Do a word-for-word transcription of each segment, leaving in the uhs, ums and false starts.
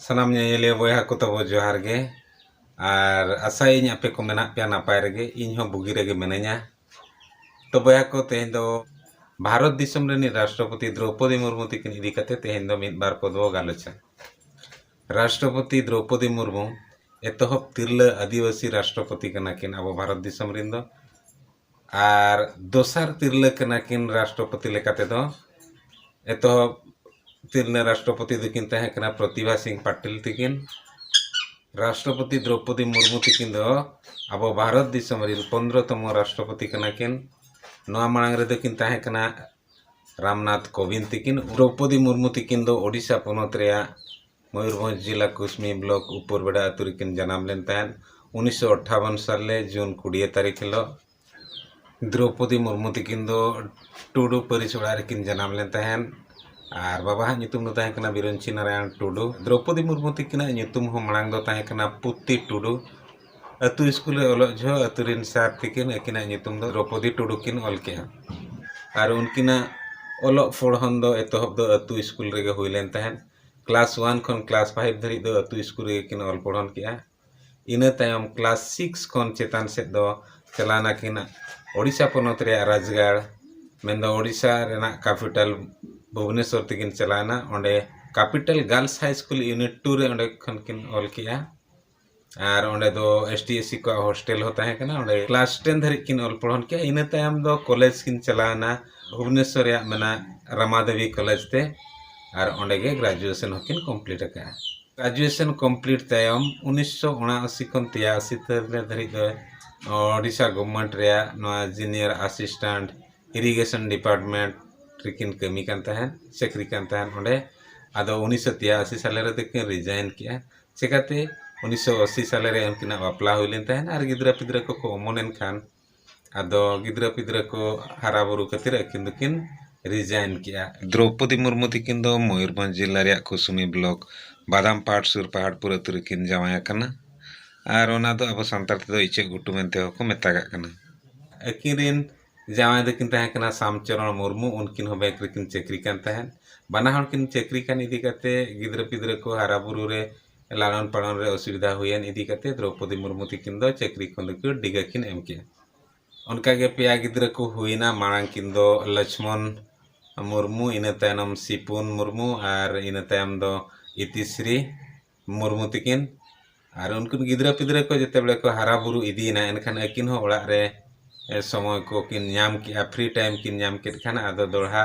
ᱥᱟᱱᱟᱢ ᱧᱮᱧᱮᱞᱤᱭᱟᱹ ᱵᱚᱭᱦᱟ ᱠᱚ ᱛᱟᱵᱚ ᱡᱚᱦᱟᱨ ᱜᱮ᱾ ᱟᱨ ᱟᱥᱟᱭᱟᱹᱧ ᱟᱯᱮ ᱠᱚ ᱢᱮᱱᱟᱜ ᱯᱮᱭᱟ ᱱᱟᱯᱟᱭ ᱨᱮᱜᱮ, ᱤᱧ ᱦᱚᱸ ᱵᱩᱜᱤ ᱨᱮᱜᱮ ᱢᱤᱱᱟᱹᱧᱟ᱾ ᱛᱚ ᱵᱚᱭᱦᱟ ᱠᱚ, ᱛᱮᱦᱮᱧ ᱫᱚ ᱵᱷᱟᱨᱚᱛ ᱫᱤᱥᱚᱢ ᱨᱤᱱᱤᱡ ᱨᱟᱥᱴᱨᱚᱯᱚᱛᱤ ᱫᱨᱚᱣᱯᱚᱫᱤ ᱢᱩᱨᱢᱩ ᱛᱤᱠᱤᱱ ᱤᱫᱤ ᱠᱟᱛᱮ ᱛᱮᱦᱮᱧ ᱫᱚ ᱢᱤᱫ ᱵᱟᱨ ᱯᱚᱫ ᱵᱚ ᱜᱟᱞᱚᱪᱟ᱾ ᱨᱟᱥᱴᱨᱚᱯᱚᱛᱤ ᱫᱨᱚᱣᱯᱚᱫᱤ ᱢᱩᱨᱢᱩ ᱮᱛᱚᱦᱚᱵ ᱛᱤᱨᱞᱟᱹ ᱟᱹᱫᱤᱵᱟᱹᱥᱤ ᱨᱟᱥᱴᱨᱚᱯᱚᱛᱤ ᱠᱟᱱᱟ ᱠᱤᱱ ᱟᱵᱚ ᱵᱷᱟᱨᱚᱛ ᱫᱤᱥᱚᱢ ᱨᱤᱱ ᱫᱚ᱾ ᱟᱨ ᱫᱚᱥᱟᱨ ᱛᱤᱨᱞᱟᱹ ᱠᱟᱱᱟ ᱠᱤᱱ ᱨᱟᱥᱴᱨᱚᱯᱚᱛᱤ ᱞᱮᱠᱟ ᱛᱮᱫᱚ᱾ ᱮᱛᱚᱦᱚᱵ ᱛᱤᱨᱞᱟᱹ ᱨᱟᱥᱴᱨᱚᱯᱚᱛᱤ ᱫᱚᱠᱤᱱ ᱛᱟᱦᱮᱸ ᱠᱟᱱᱟ ᱯᱨᱚᱛᱤᱵᱷᱟ ᱥᱤᱝ ᱯᱟᱴᱤᱞ ᱛᱤᱠᱤᱱ᱾ ᱨᱟᱥᱴᱨᱚᱯᱚᱛᱤ ᱫᱨᱚᱣᱯᱚᱫᱤ ᱢᱩᱨᱢᱩ ᱛᱤᱠᱤᱱ ᱫᱚ ᱟᱵᱚ ᱵᱷᱟᱨᱚᱛ ᱫᱤᱥᱚᱢ ᱨᱤᱱ ᱯᱚᱱᱫᱽᱨᱚ ᱛᱚᱢᱚ ᱨᱟᱥᱴᱨᱚᱯᱚᱛᱤ ᱠᱟᱱᱟ ᱠᱤᱱ᱾ ᱱᱚᱣᱟ ᱢᱟᱲᱟᱝ ᱨᱮᱫᱚ ᱠᱤᱱ ᱛᱟᱦᱮᱸ ᱠᱟᱱᱟ ᱨᱟᱢᱱᱟᱛᱷ ᱠᱳᱵᱤᱱᱫᱽ ᱛᱤᱠᱤᱱ᱾ ᱫᱨᱚᱣᱯᱚᱫᱤ ᱢᱩᱨᱢᱩ ᱛᱤᱠᱤᱱ ᱫᱚ ᱳᱰᱤᱥᱟ ᱯᱚᱱᱚᱛ ᱨᱮᱭᱟᱜ ᱢᱚᱭᱩᱨᱵᱷᱚᱸᱡᱽ ᱡᱮᱞᱟ ᱠᱩᱥᱢᱤ ᱵᱞᱚᱠ ᱩᱯᱚᱨᱵᱮᱰᱟ ᱟᱹᱛᱩ ᱨᱮᱠᱤᱱ ᱡᱟᱱᱟᱢ ᱞᱮᱱ ᱛᱟᱦᱮᱸᱫ᱾ ᱩᱱᱤᱥᱥᱚ ᱟᱴᱴᱷᱟᱵᱚᱱ ᱥᱟᱞ ᱨᱮ ᱡᱩᱱ ᱠᱩᱲᱤᱭᱟᱹ ᱛᱟᱹᱨᱤᱠᱷ ᱦᱤᱞᱳᱜ᱾ ᱫᱨᱚᱣᱯᱚᱫᱤ ᱢᱩᱨᱢᱩ ᱛᱤᱠᱤᱱ ᱫᱚ ᱴᱩᱰᱩ ᱯᱟᱹᱨᱤᱥ ᱚᱲᱟᱜ ᱨᱮᱠᱤᱱ ᱡᱟᱱᱟᱢ ᱞᱮᱱ ᱛᱟᱦᱮᱸᱫ᱾ ᱟᱨ ᱵᱟᱵᱟᱣᱟᱜ ᱧᱩᱛᱩᱢ ᱫᱚ ᱛᱟᱦᱮᱸ ᱠᱟᱱᱟ ᱵᱤᱨᱚᱧᱪᱤ ᱱᱟᱨᱟᱭᱚᱱ ᱴᱩᱰᱩ᱾ ᱫᱨᱚᱣᱯᱚᱫᱤ ᱢᱩᱨᱢᱩ ᱛᱤᱠᱤᱱᱟᱜ ᱧᱩᱛᱩᱢ ᱦᱚᱸ ᱢᱟᱲᱟᱝ ᱫᱚ ᱛᱟᱦᱮᱸ ᱠᱟᱱᱟ ᱯᱩᱛᱤ ᱴᱩᱰᱩ᱾ ᱟᱹᱛᱩ ᱥᱠᱩᱞ ᱨᱮ ᱚᱞᱚᱜ ᱡᱚᱦᱚᱜ ᱟᱹᱛᱩ ᱨᱤᱱ ᱥᱟᱨ ᱛᱤᱠᱤᱱ ᱟᱹᱠᱤᱱᱟᱜ ᱧᱩᱛᱩᱢ ᱫᱚ ᱫᱨᱚᱣᱯᱚᱫᱤ ᱴᱩᱰᱩ ᱠᱤᱱ ᱚᱞ ᱠᱮᱜᱼᱟ᱾ ᱟᱨ ᱩᱱᱠᱤᱱᱟᱜ ᱚᱞᱚᱜ ᱯᱚᱲᱦᱚᱱ ᱫᱚ ᱮᱛᱚᱦᱚᱵ ᱫᱚ ᱟᱹᱛᱩ ᱥᱠᱩᱞ ᱨᱮᱜᱮ ᱦᱩᱭ ᱞᱮᱱ ᱛᱟᱦᱮᱸᱫ᱾ ᱠᱞᱟᱥ ᱚᱣᱟᱱ ᱠᱷᱚᱱ ᱠᱞᱟᱥ ᱯᱷᱟᱭᱤᱵᱷ ᱫᱷᱟᱹᱨᱤᱡ ᱫᱚ ᱟᱹᱛᱩ ᱥᱠᱩᱞ ᱨᱮᱜᱮ ᱠᱤᱱ ᱚᱞ ᱯᱚᱲᱦᱚᱱ ᱠᱮᱜᱼᱟ᱾ ᱤᱱᱟᱹ ᱛᱟᱭᱚᱢ ᱠᱞᱟᱥ ᱥᱤᱠᱥ ᱠᱷᱚᱱ ᱪᱮᱛᱟᱱ ᱥᱮᱫ ᱫᱚ ᱪᱟᱞᱟᱣ ᱱᱟᱠᱤᱱ ᱳᱰᱤᱥᱟ ᱯᱚᱱᱚᱛ ᱨᱮᱭᱟᱜ ᱨᱟᱡᱽᱜᱟᱲ, ᱢᱮᱱᱫᱚ ᱳᱰᱤᱥᱟ ᱨᱮᱱᱟᱜ ᱠᱮᱯᱤᱴᱟᱞ ᱵᱷᱩᱵᱽᱱᱮᱥᱚᱨ ᱛᱮᱠᱤᱱ ᱪᱟᱞᱟᱣ ᱮᱱᱟ᱾ ᱚᱸᱰᱮ ᱠᱮᱯᱤᱴᱟᱞ ᱜᱟᱨᱞᱥ ᱦᱟᱭ ᱥᱠᱩᱞ ᱤᱭᱩᱱᱤᱴ ᱴᱩ ᱨᱮ ᱚᱸᱰᱮ ᱠᱷᱚᱱ ᱠᱤᱱ ᱚᱞ ᱠᱮᱜᱼᱟ᱾ ᱟᱨ ᱚᱸᱰᱮ ᱫᱚ ᱮᱥ ᱴᱤ ᱮᱥ ᱥᱤ ᱠᱚᱣᱟᱜ ᱦᱳᱥᱴᱮᱞ ᱦᱚᱸ ᱛᱟᱦᱮᱸ ᱠᱟᱱᱟ᱾ ᱚᱸᱰᱮ ᱠᱞᱟᱥ ᱴᱮᱱ ᱫᱷᱟᱹᱨᱤᱡ ᱠᱤᱱ ᱚᱞ ᱯᱚᱲᱦᱚᱱ ᱠᱮᱜᱼᱟ᱾ ᱤᱱᱟᱹ ᱛᱟᱭᱚᱢ ᱫᱚ ᱠᱚᱞᱮᱡᱽ ᱠᱤᱱ ᱪᱟᱞᱟᱣ ᱮᱱᱟ᱾ ᱵᱷᱩᱵᱽᱱᱮᱥᱚᱨ ᱨᱮᱭᱟᱜ ᱢᱮᱱᱟᱜ ᱨᱟᱢᱟᱫᱮᱵᱤ ᱠᱚᱞᱮᱡᱽ ᱛᱮ᱾ ᱟᱨ ᱚᱸᱰᱮ ᱜᱮ ᱜᱨᱮᱡᱩᱭᱮᱥᱚᱱ ᱦᱚᱸᱠᱤᱱ ᱠᱚᱢᱯᱞᱤᱴ ᱟᱠᱟᱫᱼᱟ᱾ ᱜᱨᱮᱡᱩᱭᱮᱥᱚᱱ ᱠᱚᱢᱯᱞᱤᱴ ᱛᱟᱭᱚᱢ ᱩᱱᱤᱥᱥᱚ ᱩᱱᱟᱥᱤ ᱠᱷᱚᱱ ᱛᱮᱭᱟᱥᱤ ᱫᱷᱟᱹᱨᱤᱡ ᱫᱚ ᱳᱰᱤᱥᱟ ᱜᱚᱵᱷᱢᱮᱱᱴ ᱨᱮᱭᱟᱜ ᱱᱚᱣᱟ ᱡᱩᱱᱤᱭᱟᱨ ᱟᱥᱤᱥᱴᱮᱱᱴ ᱤᱨᱤᱜᱮᱥᱚᱱ ᱰᱤᱯᱟᱨᱴᱢᱮᱱᱴ ᱨᱮᱠᱤᱱ ᱠᱟᱹᱢᱤ ᱠᱟᱱ ᱛᱟᱦᱮᱸᱫ, ᱪᱟᱹᱠᱨᱤ ᱠᱟᱱ ᱛᱟᱦᱮᱸᱫ ᱚᱸᱰᱮ᱾ ᱟᱫᱚ ᱩᱱᱤᱥᱥᱚ ᱛᱮᱭᱟᱥᱤ ᱥᱟᱞᱮ ᱨᱮᱫᱚ ᱠᱤᱱ ᱨᱤᱡᱟᱭᱤᱱ ᱠᱮᱜᱼᱟ᱾ ᱪᱮᱠᱟᱛᱮ ᱩᱱᱤᱥᱥᱚ ᱟᱥᱤ ᱥᱟᱞᱮ ᱨᱮ ᱩᱱᱠᱤᱱᱟᱜ ᱵᱟᱯᱞᱟ ᱦᱩᱭ ᱞᱮᱱ ᱛᱟᱦᱮᱸᱫ ᱟᱨ ᱜᱤᱫᱽᱨᱟᱹ ᱯᱤᱫᱽᱨᱟᱹ ᱠᱚᱠᱚ ᱚᱢᱚᱱ ᱮᱱ ᱠᱷᱟᱱ, ᱟᱫᱚ ᱜᱤᱫᱽᱨᱟᱹ ᱯᱤᱫᱽᱨᱟᱹ ᱠᱚ ᱦᱟᱨᱟ ᱵᱩᱨᱩ ᱠᱷᱟᱹᱛᱤᱨ ᱟᱹᱠᱤᱱ ᱫᱚᱠᱤᱱ ᱨᱤᱡᱟᱭᱤᱱ ᱠᱮᱜᱼᱟ᱾ ᱫᱨᱚᱣᱯᱚᱫᱤ ᱢᱩᱨᱢᱩ ᱛᱤᱠᱤᱱ ᱫᱚ ᱢᱚᱭᱩᱨᱵᱷᱚᱸᱡᱽ ᱡᱮᱞᱟ ᱨᱮᱭᱟᱜ ᱠᱩᱥᱩᱢᱤ ᱵᱞᱚᱠ ᱵᱟᱫᱟᱢ ᱯᱟᱦᱟᱲ ᱥᱩᱨ ᱯᱟᱦᱟᱲᱯᱩᱨ ᱟᱹᱛᱩ ᱨᱮᱠᱤᱱ ᱡᱟᱶᱟᱭ ᱟᱠᱟᱱᱟ᱾ ᱟᱨ ᱚᱱᱟ ᱫᱚ ᱟᱵᱚ ᱥᱟᱱᱛᱟᱲ ᱛᱮᱫᱚ ᱤᱪᱟᱹᱜ ᱜᱷᱩᱴᱩ ᱢᱮᱱᱛᱮ ᱦᱚᱸᱠᱚ ᱢᱮᱛᱟᱜᱟᱜ ᱠᱟᱱᱟ᱾ ᱟᱹᱠᱤᱱ ᱨᱤᱱ ᱡᱟᱶᱟᱭ ᱫᱚᱠᱤᱱ ᱛᱟᱦᱮᱸ ᱠᱟᱱᱟ ᱥᱟᱢᱪᱚᱨᱚᱬ ᱢᱩᱨᱢᱩ, ᱩᱱᱠᱤᱱ ᱦᱚᱸ ᱵᱮᱝᱠ ᱨᱮᱠᱤᱱ ᱪᱟᱹᱠᱨᱤ ᱠᱟᱱ ᱛᱟᱦᱮᱸᱫ᱾ ᱵᱟᱱᱟ ᱦᱚᱲ ᱠᱤᱱ ᱪᱟᱹᱠᱨᱤ ᱠᱟᱱ ᱤᱫᱤ ᱠᱟᱛᱮ ᱜᱤᱫᱽᱨᱟᱹ ᱯᱤᱫᱽᱨᱟᱹ ᱠᱚ ᱦᱟᱨᱟ ᱵᱩᱨᱩ ᱨᱮ ᱞᱟᱞᱚᱱ ᱯᱟᱞᱚᱱ ᱨᱮ ᱚᱥᱩᱵᱤᱫᱷᱟ ᱦᱩᱭᱮᱱ ᱤᱫᱤ ᱠᱟᱛᱮ ᱫᱨᱚᱣᱯᱚᱫᱤ ᱢᱩᱨᱢᱩ ᱛᱤᱠᱤᱱ ᱫᱚ ᱪᱟᱹᱠᱨᱤ ᱠᱷᱚᱱ ᱫᱚᱠᱚ ᱰᱤᱜᱟᱹ ᱠᱤᱱ ᱮᱢ ᱠᱮᱜᱼᱟ᱾ ᱚᱱᱠᱟᱜᱮ ᱯᱮᱭᱟ ᱜᱤᱫᱽᱨᱟᱹ ᱠᱚ ᱦᱩᱭᱱᱟ᱾ ᱢᱟᱲᱟᱝ ᱠᱤᱱ ᱫᱚ ᱞᱚᱪᱷᱢᱚᱱ ᱢᱩᱨᱢᱩ, ᱤᱱᱟᱹ ᱛᱟᱭᱱᱚᱢ ᱥᱤᱯᱩᱱ ᱢᱩᱨᱢᱩ ᱟᱨ ᱤᱱᱟᱹ ᱛᱟᱭᱚᱢ ᱫᱚ ᱤᱛᱤᱥᱨᱤ ᱢᱩᱨᱢᱩ ᱛᱤᱠᱤᱱ᱾ ᱟᱨ ᱩᱱᱠᱤᱱ ᱜᱤᱫᱽᱨᱟᱹ ᱯᱤᱫᱽᱨᱟᱹ ᱠᱚ ᱡᱮᱛᱮ ᱵᱮᱲᱮ ᱠᱚ ᱦᱟᱨᱟ ᱵᱩᱨᱩ ᱤᱫᱤᱭᱮᱱᱟ, ᱮᱱᱠᱷᱟᱱ ᱟᱹᱠᱤᱱ ᱦᱚᱸ ᱚᱲᱟᱜ ᱨᱮ ᱮ, ᱥᱚᱢᱚᱭ ᱠᱚ ᱠᱤᱱ ᱧᱟᱢ ᱠᱮᱜᱼᱟ, ᱯᱷᱨᱤ ᱴᱟᱭᱤᱢ ᱠᱤᱱ ᱧᱟᱢ ᱠᱮᱫ ᱠᱷᱟᱱ ᱟᱫᱚ ᱫᱚᱲᱦᱟ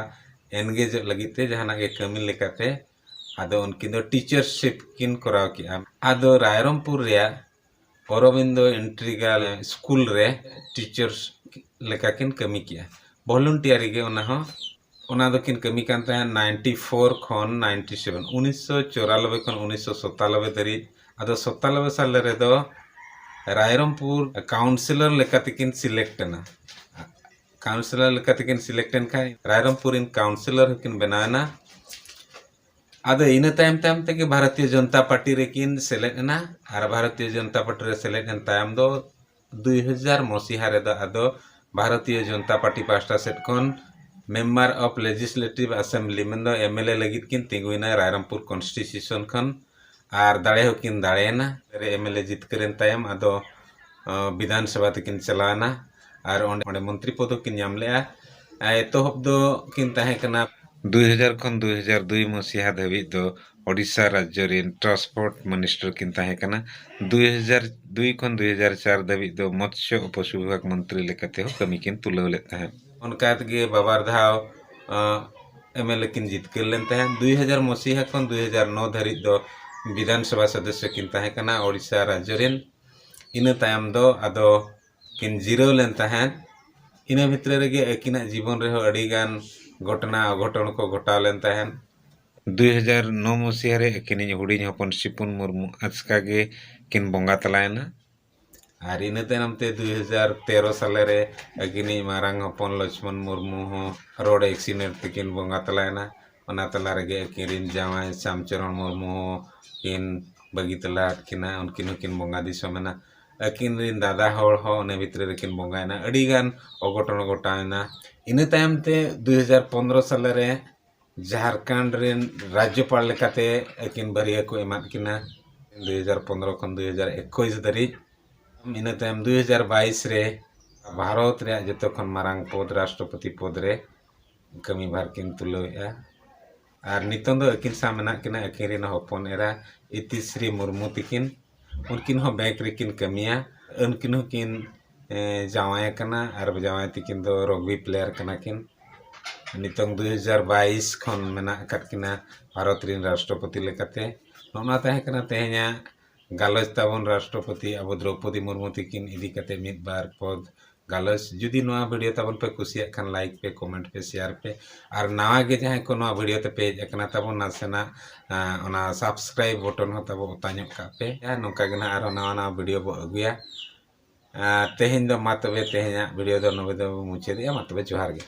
ᱮᱱᱜᱮᱡᱚᱜ ᱞᱟᱹᱜᱤᱫ ᱛᱮ ᱡᱟᱦᱟᱱᱟᱜ ᱜᱮ ᱠᱟᱹᱢᱤ ᱞᱮᱠᱟᱛᱮ ᱟᱫᱚ ᱩᱱᱠᱤᱱ ᱫᱚ ᱴᱤᱪᱟᱨᱥᱤᱯ ᱠᱤᱱ ᱠᱚᱨᱟᱣ ᱠᱮᱜᱼᱟ᱾ ᱟᱫᱚ ᱨᱟᱭᱨᱚᱝᱯᱩᱨ ᱨᱮᱭᱟᱜ ᱚᱨᱚᱵᱤᱱᱫᱚ ᱤᱱᱴᱨᱤᱜᱟᱞ ᱥᱠᱩᱞ ᱨᱮ ᱴᱤᱪᱟᱨᱥ ᱞᱮᱠᱟ ᱠᱤᱱ ᱠᱟᱹᱢᱤ ᱠᱮᱜᱼᱟ, ᱵᱷᱚᱞᱩᱱᱴᱤᱭᱟᱨᱤ ᱜᱮ ᱚᱱᱟ ᱦᱚᱸ᱾ ᱚᱱᱟ ᱫᱚᱠᱤᱱ ᱠᱟᱹᱢᱤ ᱠᱟᱱ ᱛᱟᱦᱮᱸᱫ ᱱᱟᱭᱤᱱᱴᱤ ᱯᱷᱳᱨ ᱠᱷᱚᱱ ᱱᱟᱭᱤᱱᱴᱤ ᱥᱮᱵᱷᱮᱱ, ᱩᱱᱤᱥᱥᱚ ᱪᱚᱨᱟᱞᱚᱵᱮ ᱠᱷᱚᱱ ᱩᱱᱤᱥᱥᱚ ᱥᱚᱛᱟᱞᱚᱵᱮ ᱫᱷᱟᱹᱨᱤᱡ᱾ ᱟᱫᱚ ᱥᱚᱛᱟᱞᱚᱵᱮ ᱥᱟᱞ ᱨᱮᱫᱚ ᱨᱟᱭᱨᱚᱝᱯᱩᱨ ᱠᱟᱣᱩᱱᱥᱤᱞᱚᱨ ᱞᱮᱠᱟᱛᱮᱠᱤᱱ ᱥᱤᱞᱮᱠᱴ ᱮᱱᱟ᱾ ᱠᱟᱣᱩᱱᱥᱤᱞᱚᱨ ᱞᱮᱠᱟᱛᱮᱠᱤᱱ ᱥᱤᱞᱮᱠᱴ ᱮᱱ ᱠᱷᱟᱱ ᱨᱟᱭᱨᱚᱝᱯᱩᱨ ᱨᱮᱱ ᱠᱟᱣᱩᱱᱥᱤᱞᱚᱨ ᱦᱚᱸᱠᱤᱱ ᱵᱮᱱᱟᱣ ᱮᱱᱟ᱾ ᱟᱫᱚ ᱤᱱᱟᱹ ᱛᱟᱭᱚᱢ ᱛᱟᱭᱚᱢ ᱛᱮᱜᱮ ᱵᱷᱟᱨᱚᱛᱤᱭᱚ ᱡᱚᱱᱚᱛᱟ ᱯᱟᱨᱴᱤ ᱨᱮᱠᱤᱱ ᱥᱮᱞᱮᱫ ᱮᱱᱟ᱾ ᱟᱨ ᱵᱷᱟᱨᱚᱛᱤᱭᱚ ᱡᱚᱱᱚᱛᱟ ᱯᱟᱨᱴᱤ ᱨᱮ ᱥᱮᱞᱮᱫ ᱮᱱ ᱛᱟᱭᱚᱢ ᱫᱚ ᱫᱩᱭ ᱦᱟᱡᱟᱨ ᱢᱚᱥᱤᱦᱟ ᱨᱮᱫᱚ ᱟᱫᱚ ᱵᱷᱟᱨᱚᱛᱤᱭᱚ ᱡᱚᱱᱚᱛᱟ ᱯᱟᱨᱴᱤ ᱯᱟᱦᱴᱟ ᱥᱮᱫ ᱠᱷᱚᱱ ᱢᱮᱢᱵᱟᱨ ᱚᱯᱷ ᱞᱮᱡᱤᱥᱞᱮᱴᱤᱵᱷ ᱟᱥᱮᱢᱵᱞᱤ, ᱢᱮᱱᱫᱚ ᱮᱢ ᱮᱞ ᱮ ᱞᱟᱹᱜᱤᱫ ᱠᱤᱱ ᱛᱤᱸᱜᱩᱭᱮᱱᱟ ᱨᱟᱭᱨᱚᱝᱯᱩᱨ ᱠᱚᱱᱥᱴᱤᱴᱭᱩᱥᱚᱱ ᱠᱷᱚᱱ᱾ ᱟᱨ ᱫᱟᱲᱮ ᱦᱚᱸᱠᱤᱱ ᱫᱟᱲᱮᱭᱮᱱᱟ᱾ ᱨᱮ ᱮᱢ ᱮᱞ ᱮ ᱡᱤᱛᱠᱟᱹᱨᱮᱱ ᱛᱟᱭᱚᱢ ᱟᱫᱚ ᱟᱸ, ᱵᱤᱫᱷᱟᱱ ᱥᱚᱵᱷᱟ ᱛᱮᱠᱤᱱ ᱪᱟᱞᱟᱣᱮᱱᱟ ᱟᱨ ᱚᱸᱰᱮ, ᱚᱸᱰᱮ ᱢᱚᱱᱛᱨᱤ ᱯᱚᱫ ᱦᱚᱸᱠᱤᱱ ᱧᱟᱢ ᱞᱮᱜᱼᱟ᱾ ᱟᱨ ᱮᱛᱚᱦᱚᱵ ᱫᱚ ᱠᱤᱱ ᱛᱟᱦᱮᱸ ᱠᱟᱱᱟ᱾ ᱫᱩᱭ ᱦᱟᱡᱟᱨ ᱠᱷᱚᱱ ᱫᱩᱭ ᱦᱟᱡᱟᱨ ᱫᱩᱭ ᱢᱚᱥᱤᱦᱟ ᱫᱷᱟᱹᱵᱤᱡ ᱫᱚ ᱳᱰᱤᱥᱟ ᱨᱟᱡᱽᱡᱚ ᱨᱮᱱ ᱴᱨᱟᱱᱥᱯᱳᱨᱴ ᱢᱤᱱᱤᱥᱴᱟᱨ ᱠᱤᱱ ᱛᱟᱦᱮᱸ ᱠᱟᱱᱟ᱾ ᱫᱩᱭ ᱦᱟᱡᱟᱨ ᱫᱩᱭ ᱠᱷᱚᱱ ᱫᱩᱭ ᱦᱟᱡᱟᱨ ᱪᱟᱨ ᱫᱷᱟᱹᱵᱤᱡ ᱫᱚ ᱢᱚᱛᱥᱚ ᱯᱚᱥᱩ ᱵᱤᱵᱷᱟᱜᱽ ᱢᱚᱱᱛᱨᱤ ᱞᱮᱠᱟᱛᱮ ᱦᱚᱸ ᱠᱟᱹᱢᱤ ᱠᱤᱱ ᱛᱩᱞᱟᱹᱣ ᱞᱮᱫ ᱛᱟᱦᱮᱸᱫ᱾ ᱚᱱᱠᱟ ᱛᱮᱜᱮ ᱵᱟᱵᱟᱨ ᱫᱷᱟᱣ, ᱟᱸ, ᱮᱢ ᱮᱞ ᱮ ᱠᱤᱱ ᱡᱤᱛᱠᱟᱹᱨ ᱞᱮᱱ ᱛᱟᱦᱮᱸᱫ᱾ ᱫᱩᱭ ᱦᱟᱡᱟᱨ ᱢᱚᱥᱤᱦᱟ ᱠᱷᱚᱱ ᱫᱩᱭ ᱦᱟᱡᱟᱨ ᱱᱚ ᱫᱷᱟᱹᱨᱤᱡ ᱫᱚ ᱵᱤᱫᱷᱟᱱ ᱥᱚᱵᱷᱟ ᱥᱚᱫᱚᱥᱥᱚ ᱠᱤᱱ ᱛᱟᱦᱮᱸ ᱠᱟᱱᱟ ᱳᱰᱤᱥᱟ ᱨᱟᱡᱽᱡᱚ ᱨᱮᱱ᱾ ᱤᱱᱟᱹ ᱛᱟᱭᱚᱢ ᱫᱚ ᱟᱫᱚ ᱠᱤᱱ ᱡᱤᱨᱟᱹᱣ ᱞᱮᱱ ᱛᱟᱦᱮᱸᱫ᱾ ᱤᱱᱟᱹ ᱵᱷᱤᱛᱨᱤ ᱨᱮᱜᱮ ᱟᱹᱠᱤᱱᱟᱜ ᱡᱤᱵᱚᱱ ᱨᱮᱦᱚᱸ ᱟᱹᱰᱤ ᱜᱟᱱ ᱜᱷᱚᱴᱚᱱᱟ ᱚᱜᱷᱚᱴᱚᱱ ᱠᱚ ᱜᱷᱚᱴᱟᱣ ᱞᱮᱱ ᱛᱟᱦᱮᱸᱫ᱾ ᱫᱩᱭ ᱦᱟᱡᱟᱨ ᱱᱚ ᱢᱚᱥᱤᱦᱟ ᱨᱮ ᱟᱹᱠᱤᱱᱤᱡ ᱦᱩᱰᱤᱧ ᱦᱚᱯᱚᱱ ᱥᱤᱯᱩᱱ ᱢᱩᱨᱢᱩ ᱟᱪᱠᱟ ᱜᱮ ᱠᱤᱱ ᱵᱚᱸᱜᱟ ᱛᱟᱞᱟᱭᱮᱱᱟ᱾ ᱟᱨ ᱤᱱᱟᱹ ᱛᱟᱭᱱᱚᱢ ᱛᱮ ᱫᱩᱭ ᱦᱟᱡᱟᱨ ᱛᱮᱨᱚ ᱥᱟᱞᱮ ᱨᱮ ᱟᱹᱠᱤᱱᱤᱡ ᱢᱟᱨᱟᱝ ᱦᱚᱯᱚᱱ ᱞᱚᱪᱷᱢᱚᱱ ᱢᱩᱨᱢᱩ ᱦᱚᱸ ᱨᱳᱰ ᱮᱠᱥᱤᱰᱮᱱᱴ ᱛᱮᱠᱤᱱ ᱵᱚᱸᱜᱟ ᱛᱟᱞᱟᱭᱮᱱᱟ᱾ ᱚᱱᱟ ᱛᱟᱞᱟ ᱨᱮᱜᱮ ᱟᱹᱠᱤᱱ ᱨᱤᱱ ᱡᱟᱶᱟᱭ ᱥᱟᱢᱪᱚᱨᱚᱬ ᱢᱩᱨᱢᱩ ᱦᱚᱸ ᱠᱤᱱ ᱵᱟᱹᱜᱤ ᱛᱟᱞᱟ ᱟᱫ ᱠᱤᱱᱟ, ᱩᱱᱠᱤᱱ ᱦᱚᱸᱠᱤᱱ ᱵᱚᱸᱜᱟ ᱫᱤᱥᱚᱢ ᱮᱱᱟ᱾ ᱟᱹᱠᱤᱱ ᱨᱤᱱ ᱫᱟᱫᱟ ᱦᱚᱲ ᱦᱚᱸ ᱚᱱᱮ ᱵᱷᱤᱛᱨᱤ ᱨᱮᱠᱤᱱ ᱵᱚᱸᱜᱟᱭᱮᱱᱟ᱾ ᱟᱹᱰᱤ ᱜᱟᱱ ᱚᱜᱷᱚᱴᱚᱱ ᱜᱷᱚᱴᱟᱣ ᱮᱱᱟ᱾ ᱤᱱᱟᱹ ᱛᱟᱭᱚᱢ ᱛᱮ ᱫᱩᱭ ᱦᱟᱡᱟᱨ ᱯᱚᱱᱫᱽᱨᱚ ᱥᱟᱞᱮ ᱨᱮ ᱡᱷᱟᱲᱠᱷᱚᱸᱰ ᱨᱮᱱ ᱨᱟᱡᱽᱡᱚᱯᱟᱲ ᱞᱮᱠᱟᱛᱮ ᱟᱹᱠᱤᱱ ᱵᱟᱨᱭᱟ ᱠᱚ ᱮᱢᱟᱫ ᱠᱤᱱᱟ ᱫᱩ ᱦᱟᱡᱟᱨ ᱯᱚᱱᱨᱚ ᱠᱷᱚᱱ ᱫᱩ ᱦᱟᱡᱟᱨ ᱮᱠᱩᱥ ᱫᱷᱟᱹᱨᱤᱡ᱾ ᱤᱱᱟᱹ ᱛᱟᱭᱚᱢ ᱫᱩ ᱦᱟᱡᱟᱨ ᱵᱟᱭᱤᱥ ᱨᱮ ᱵᱷᱟᱨᱚᱛ ᱨᱮᱭᱟᱜ ᱡᱚᱛᱚ ᱠᱷᱚᱱ ᱢᱟᱨᱟᱝ ᱯᱚᱫᱽ, ᱨᱟᱥᱴᱨᱚᱯᱚᱛᱤ ᱯᱚᱫᱽ ᱨᱮ ᱠᱟᱹᱢᱤ ᱵᱷᱟᱨ ᱠᱤᱱ ᱛᱩᱞᱟᱹᱣᱮᱫᱼᱟ᱾ ᱟᱨ ᱱᱤᱛᱚᱝ ᱫᱚ ᱟᱹᱠᱤᱱ ᱥᱟᱶ ᱢᱮᱱᱟᱜ ᱠᱤᱱᱟ ᱟᱹᱠᱤᱱ ᱨᱮᱱ ᱦᱚᱯᱚᱱ ᱮᱨᱟ ᱤᱛᱤᱥᱨᱤ ᱢᱩᱨᱢᱩ ᱛᱤᱠᱤᱱ᱾ ᱩᱱᱠᱤᱱ ᱦᱚᱸ ᱵᱮᱝᱠ ᱨᱮᱠᱤᱱ ᱠᱟᱹᱢᱤᱭᱟ᱾ ᱩᱱᱠᱤᱱ ᱦᱚᱸᱠᱤᱱ, ᱮ, ᱡᱟᱶᱟᱭ ᱟᱠᱟᱱᱟ ᱟᱨ ᱡᱟᱶᱟᱭ ᱛᱤᱠᱤᱱ ᱫᱚ ᱨᱚᱜᱽᱵᱤ ᱯᱞᱮᱭᱟᱨ ᱠᱟᱱᱟ ᱠᱤᱱ᱾ ᱱᱤᱛᱚᱝ ᱫᱩ ᱦᱟᱡᱟᱨ ᱵᱟᱭᱤᱥ ᱠᱷᱚᱱ ᱢᱮᱱᱟᱜ ᱟᱠᱟᱫ ᱠᱤᱱᱟ ᱵᱷᱟᱨᱚᱛ ᱨᱮᱱ ᱨᱟᱥᱴᱨᱚᱯᱚᱛᱤ ᱞᱮᱠᱟᱛᱮ᱾ ᱱᱚᱜᱼᱚ ᱱᱚᱣᱟ ᱛᱟᱦᱮᱸ ᱠᱟᱱᱟ ᱛᱮᱦᱮᱧᱟᱜ ᱜᱟᱞᱚᱪ ᱛᱟᱵᱚᱱ ᱨᱟᱥᱴᱨᱚᱯᱚᱛᱤ ᱟᱵᱚ ᱫᱨᱚᱣᱯᱚᱫᱤ ᱢᱩᱨᱢᱩ ᱛᱤᱠᱤᱱ ᱤᱫᱤ ᱠᱟᱛᱮ ᱢᱤᱫ ᱵᱟᱨ ᱯᱚᱫ ᱜᱟᱞᱚᱪ᱾ ᱡᱩᱫᱤ ᱱᱚᱣᱟ ᱵᱷᱤᱰᱤᱭᱳ ᱛᱟᱵᱚᱱ ᱯᱮ ᱠᱩᱥᱤᱭᱟᱜ ᱠᱷᱟᱱ ᱞᱟᱭᱤᱠ ᱯᱮ, ᱠᱚᱢᱮᱱᱴ ᱯᱮ, ᱥᱮᱭᱟᱨ ᱯᱮ᱾ ᱟᱨ ᱱᱟᱣᱟ ᱜᱮ ᱡᱟᱦᱟᱸᱭ ᱠᱚ ᱱᱚᱣᱟ ᱵᱷᱤᱰᱤᱭᱳ ᱛᱮᱯᱮ ᱦᱮᱡ ᱟᱠᱟᱱᱟ ᱛᱟᱵᱚᱱ ᱱᱟᱥᱮᱱᱟᱜ, ᱟᱸ, ᱚᱱᱟ ᱥᱟᱵᱥᱠᱨᱟᱭᱤᱵ ᱵᱚᱴᱚᱱ ᱦᱚᱸ ᱛᱟᱵᱚ ᱚᱛᱟ ᱧᱚᱜ ᱠᱟᱜ ᱯᱮ᱾ ᱟᱨ ᱱᱚᱝᱠᱟ ᱜᱮ ᱱᱟᱦᱟᱜ ᱟᱨᱦᱚᱸ ᱱᱟᱣᱟ ᱱᱟᱣᱟ ᱵᱷᱤᱰᱤᱭᱳ ᱵᱚ ᱟᱹᱜᱩᱭᱟ᱾ ᱟᱨ ᱛᱮᱦᱮᱧ ᱫᱚ ᱢᱟ ᱛᱚᱵᱮ ᱛᱮᱦᱮᱧᱟᱜ ᱵᱷᱤᱰᱤᱭᱳ ᱫᱚ ᱱᱚᱰᱮ ᱫᱚ ᱢᱩᱪᱟᱹᱫᱮᱜᱼᱟ᱾ ᱢᱟ ᱛᱚᱵᱮ ᱡᱚᱦᱟᱨ ᱜᱮ᱾